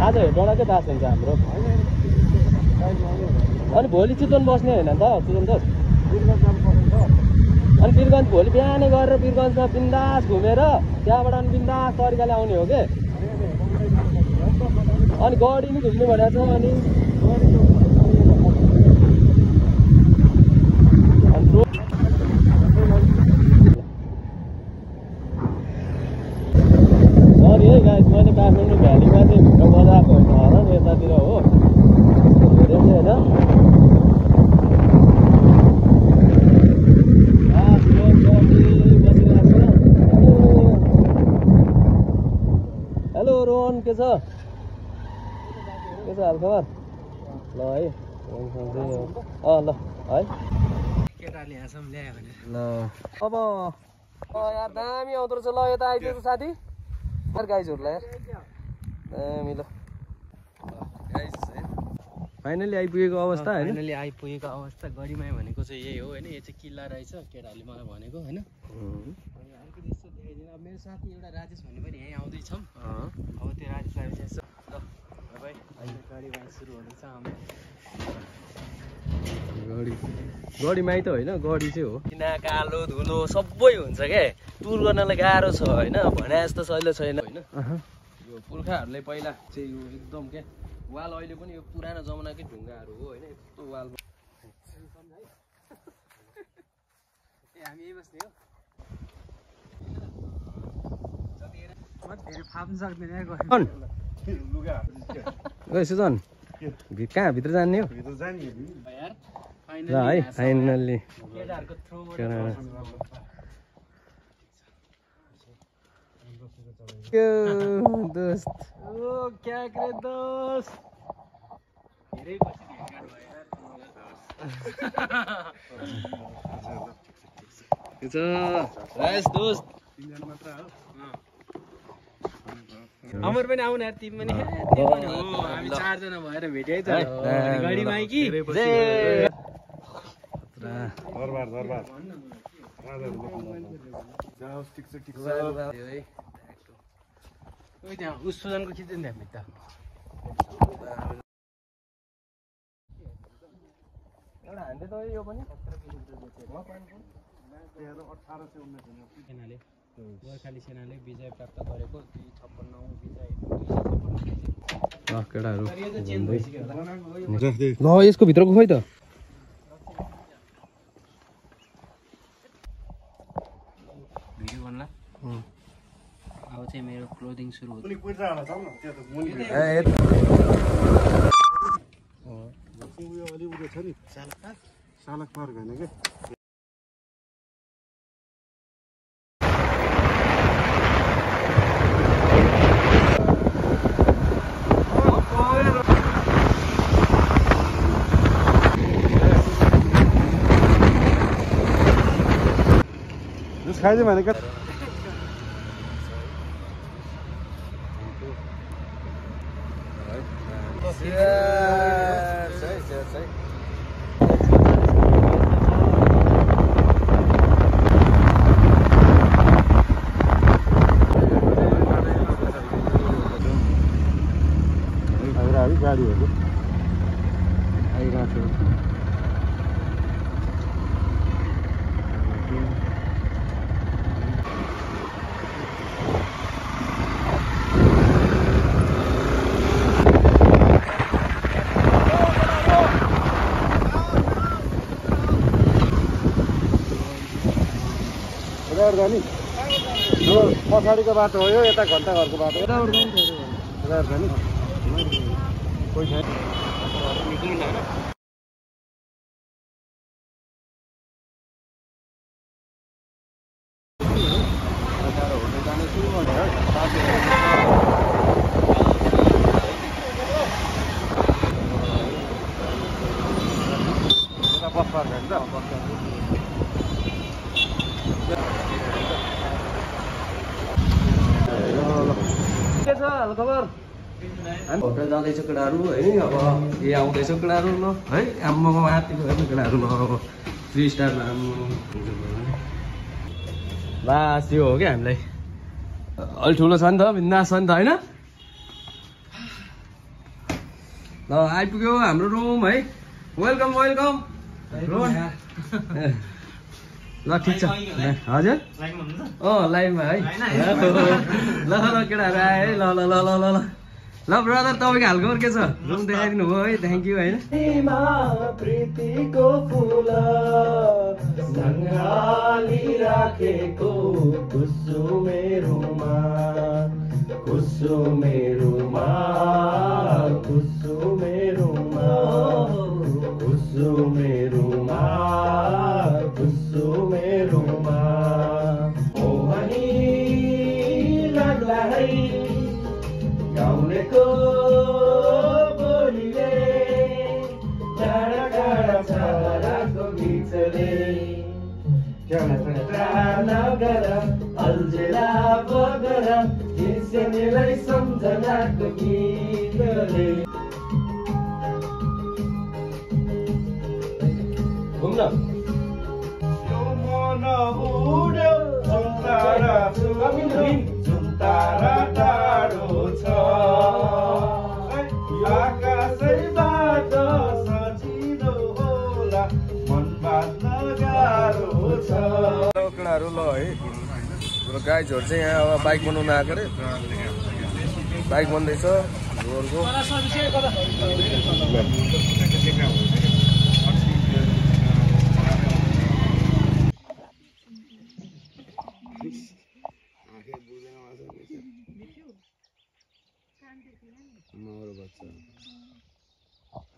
आज हेटौँडाकै बास हुन्छ हाम्रो। अनि भोलि चितवन बस्ने होइन नि त चितवन दोस्त? अनि वीरगञ्ज भोलि बिहानै गरेर वीरगञ्जमा बिन्दास घुमेर त्यहाँबाट अनि बिन्दास तरिकाले आउने हो के? अनि गडी नि घुम्नु भनेको छ। अनि सरी है गाइस, मैले काठमाडौँ भ्यालीमा चाहिँ भिडियो बजाएको होइन होला नि यतातिर हो, धेरै चाहिँ होइन। हेलो रोहन, के छ हालखबर? ल है ल है केटाले यहाँसम्म ल्यायो भने ल अब यार दामी आउँदो रहेछ। ल यता आइदिएको साथी यार गाइजहरूलाई यार दामी। ल फाइनली आइपुगेको अवस्था होइन? फाइनली आइपुगेको अवस्था। गढीमाई भनेको चाहिँ यही हो होइन? यो चाहिँ किल्ला रहेछ केटाहरूले मलाई भनेको होइन? अर्को यस्तो देखाइदिनु। अब मेरो साथी एउटा राजेश भन्ने पनि यहीँ आउँदैछौँ। अब त्यो राजेशलाई चाहिँ यसो ल भाइ अहिले गढीमाई सुरु हुँदैछ। गढीमाई त होइन, गढी चाहिँ हो। किना कालो धुलो सबै हुन्छ क्या, टुर गर्नलाई गाह्रो छ होइन? भने जस्तो सहिलो छैन होइन? यो पुर्खाहरूले पहिला चाहिँ यो एकदम क्या वाल, अहिले पनि यो पुरानो जमानाकै ढुङ्गाहरू हो होइन? यस्तो वाल हामी यही बस्ने हो। सुजन कहाँ भित्र जाने हो? ल है फाइनल्ली दोस्त ओ क्या करे दोस्त दोस्त अमर पनि आउन यार, तिमी पनि हामी चारजना भएर भेटे है त गढीमाई कि त्यहाँ उसुजनको खिच्यो नि हामी त। एउटा हान्दै त यो पनि सेनाले गोर्खाली सेनाले विजय प्राप्त गरेको 256 केटाहरू ल यसको भित्रको खोइ त। भिडियो भन्ला अब चाहिँ मेरो क्लोदिङ सुरु हुन्छ। सालक पार्क होइन क्या खाइदियो भने क्या गाडीहरू आइरहेको छ। जाने यो पछाडिको बाटो हो, यो यता घन्टा घरको बाटो जाने कोही छैन। जाने सुरु बस पार्क होइन त के छ हालखबर? हामी होटल जाँदैछ केटाहरू है। अब ए आउँदैछ केटाहरू ल है आम्मा माथिको हेर्नु केटाहरू ल 3 स्टारमा बास यो हो क्या हामीलाई अलि ठुलो छ नि त बिन्दास छ नि त होइन? ल आइपुग्यो हाम्रो रुम है। वेलकम वेलकम रोन। ल ठिक छ हजुर लाइभमा है। ल केटाहरू आए है। ल ल ल ल ल ल ब्रदर तपाईँको हालखबर के छ? रुम देखाइदिनु भयो है, थ्याङ्क यू होइन। प्रीतिको फुल सङ्घाली राखेको कुसुमेरुमा कुसुमेरुमा कुसुमेरुमा कुसुमेरुमा कुसुमेरुमा ओ हनी लाग्ला है गाउनेको बोलीले टाढा टाढा छाराको गीतले नगर अल्झेला बगर हिँड्नेलाई सम्झनाको गीतले घुम्न मन उड्यो तारा टाढो छ आकाशैबाट सजिलो होला मन बाँध्न गाह्रो छ। केटाहरू ल है गाइजहरू चाहिँ यहाँ अब बाइक बनाउन आएको अरे। बाइक बन्दैछ जोरको।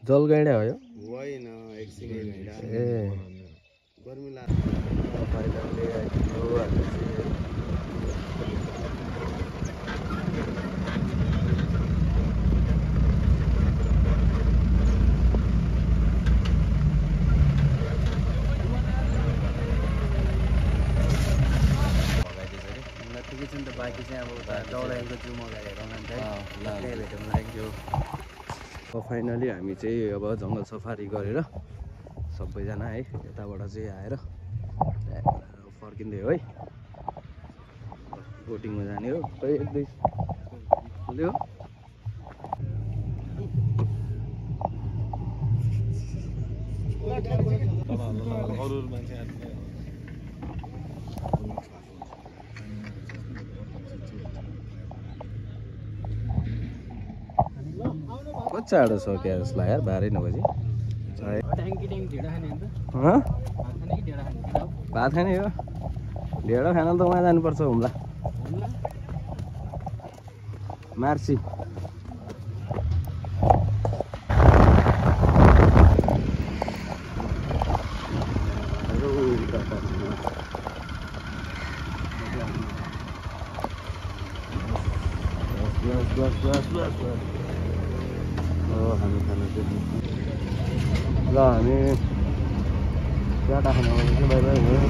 जलगैँडा हो यो होइन ए गर्मी ठिकै छ नि त। बाँकी चाहिँ अब दौडाएको जिउ मगाएर थ्याङ्क यू। फाइनली हामी चाहिँ अब जङ्गल सफारी गरेर सबैजना है यताबाट चाहिँ आएर फर्किँदै हो है। बोटिङमा जाने हो खै एक दुई हो। कति चाँडो सक्यो जसलाई यार 12 बजी। भात खाने हो ढेँडो खान त उहाँ जानुपर्छ हुम्ला मार्सी। हामी खाना चाहिँ ल हामी चाटा खाना चाहिँ बाई बाई भयो।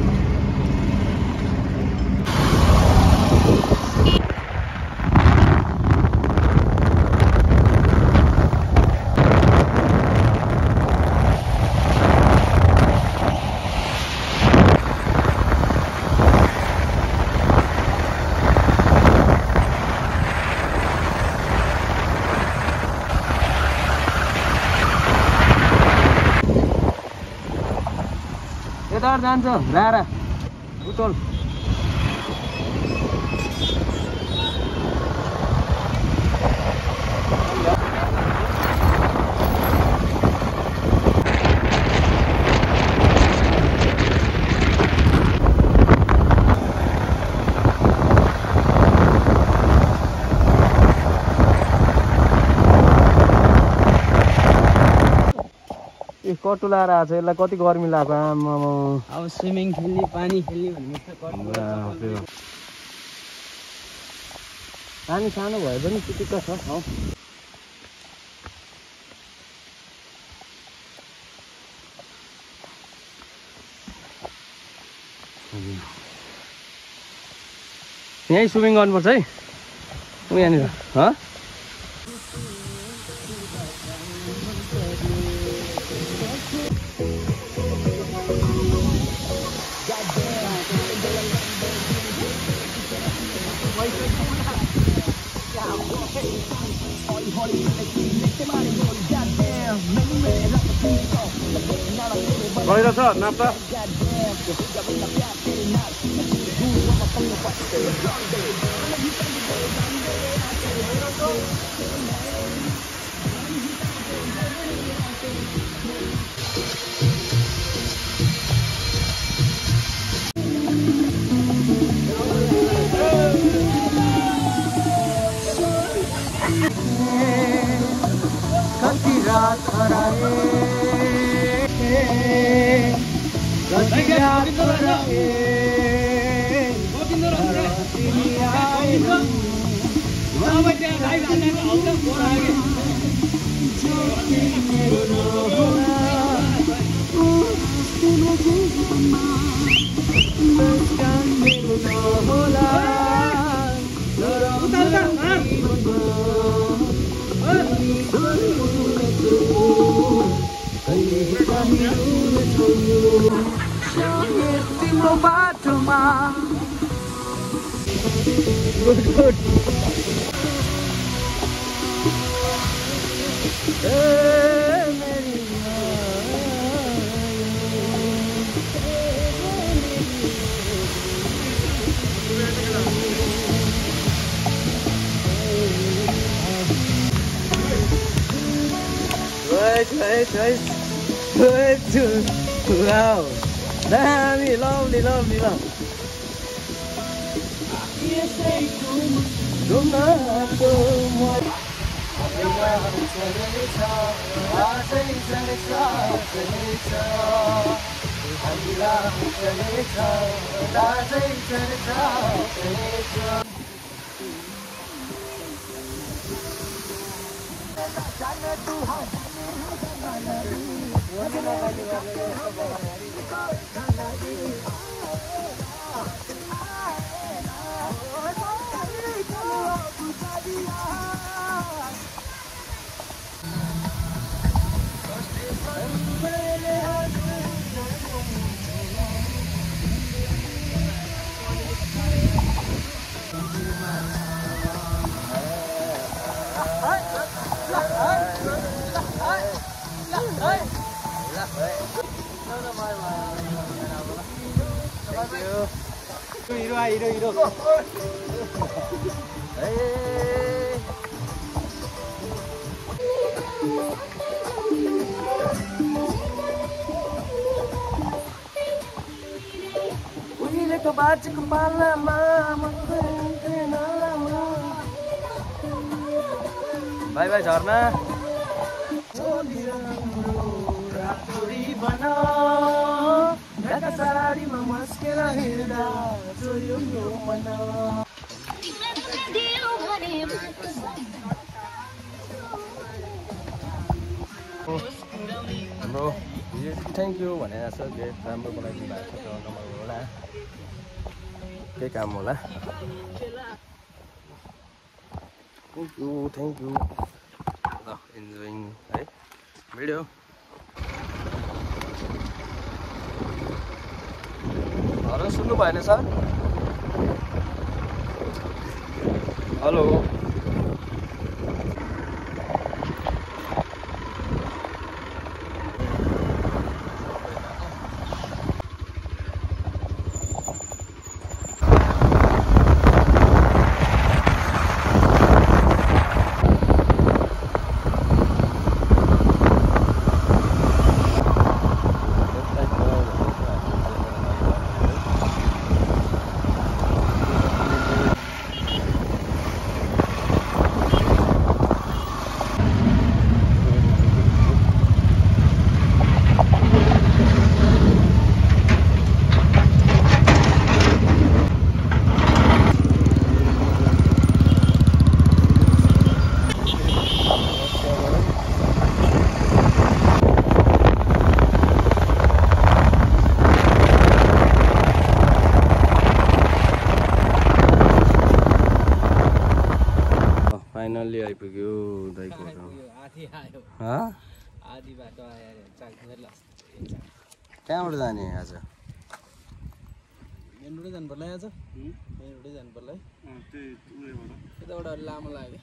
यता जान्छ ल्याएर उतल कटु लाएर आएको छ। यसलाई कति गर्मी लाग्छ आमा। अब स्विमिङ खेल्ने पानी खेल्ने भन्ने पानी सानो भए पनि चिटिक्क छ। यहीँ स्विमिङ गर्नुपर्छ है यहाँनिर। All you गइरहेछ नाप्दा कति रात हराए कति रात हराए तिमी आएनौ तिम्रो बाटोमा good good Wow, damn, lovely, lovely, lovely. Hero. Hey. Uile ko baca kepala mama. Bye bye Jarna. साडीमा मस्केर हिँड्दा चोर्यो यो मन हाम्रो थ्याङ्क यू भनेर छ गेट राम्रो बनाइदिनु भएको छ नम्बर होला के काम होला थ्याङ्क यू ल इन्जोइङ है भिडियो हेलो सुन्नु भएन सर हेलो फाइनली आइपुग्यो दाइको आधी बाटो आएर कहाँबाट जाने आज मेन रोडै जानु पर्ला आज मेन रोडै जानु पर्ला है यताबाट लामो लाग्यो